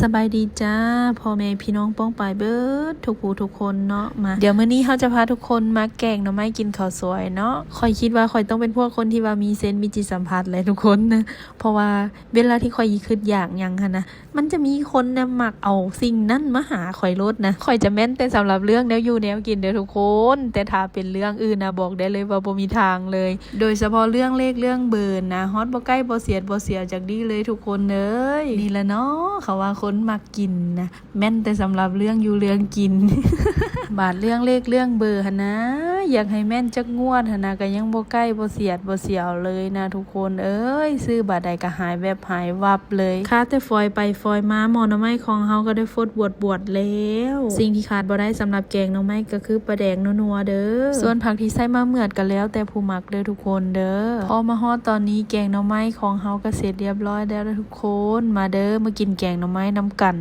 ສະບາຍດີຈ້າ ພໍ່ແມ່ພີ່ນ້ອງປ້ອງປາຍເບິດທຸກຜູ້ທຸກຄົນເນາະ. ມາ ດຽວມື້ນີ້ເຮົາຈະພາທຸກຄົນມາແກງໜໍ່ໄມ້ກິນເຂົ້າສວຍເນາະ. ຂ້ອຍຄິດວ່າຂ້ອຍຕ້ອງເປັນພວກຄົນທີ່ວ່າມີເຊັນ ມີຈິດສຳຜັດແຫຼະທຸກຄົນນະ ເພາະວ່າເວລາທີ່ຂ້ອຍຄິດຢາກຫຍັງຫັ້ນນະ ມັນຈະມີຄົນນະມັກເອົາສິ່ງນັ້ນມາຫາຂ້ອຍໂລດນະ. ຂ້ອຍຈະແມ່ນແຕ່ສຳລັບເລື່ອງແນວຢູ່ແນວກິນເດີທຸກຄົນ, ແຕ່ຖ້າເປັນເລື່ອງອື່ນນະ ບອກໄດ້ເລີຍວ່າບໍ່ມີທາງເລີຍ. ໂດຍສະເພາະເລື່ອງເລກເລື່ອງເບີນະ ຮອດບໍ່ໃກ້ບໍ່ສຽດບໍ່ສຽວຈັກດີ້ເລີຍທຸກຄົນເອີຍ. ນີ້ລະເນາະ ເຂົາວ່າຄົນມັກກິນນະ ແມ່ນແຕ່ສຳລັບເລື່ອງຢູ່ເລື່ອງກິນ. ບາດເລື່ອງເລກເລື່ອງເບີຫັ້ນນະ ຢາກໃຫ້ແມ່ນຈັກງວດຫັ້ນນະ ກໍຍັງບໍ່ໃກ້ບໍ່ສຽດບໍ່ສຽວເລີຍນະທຸກຄົນເອີຍ. ຊື້ບາດໃດກໍຫາຍແວບຫາຍວັບເລີຍ. ຄາແຕ່ຟອຍໄປຟອຍມາ ໝໍ່ໜໍ່ໄມ້ຂອງເຮົາກໍໄດ້ຟົດບວດໆແລ້ວ. ສິ່ງທີ່ຂາດບໍ່ໄດ້ສຳລັບແກງໜໍ່ໄມ້ກໍຄືປາແດກນົວໆເດີ. ສ່ວນຜັກທີ່ໃສ່ມາເໝືອດກໍແລ້ວແຕ່ຜູ້ມັກເດີທຸກຄົນເດີ. ພໍມາຮອດຕອນນີ້ ແກງໜໍ່ໄມ້ຂອງເຮົາກໍເສັດລຽບຮ້ອຍແລ້ວເດີທຸກຄົນ. ມາເດີ ມາກິນແກງໜໍ່ໄມ້ນຳກັນ.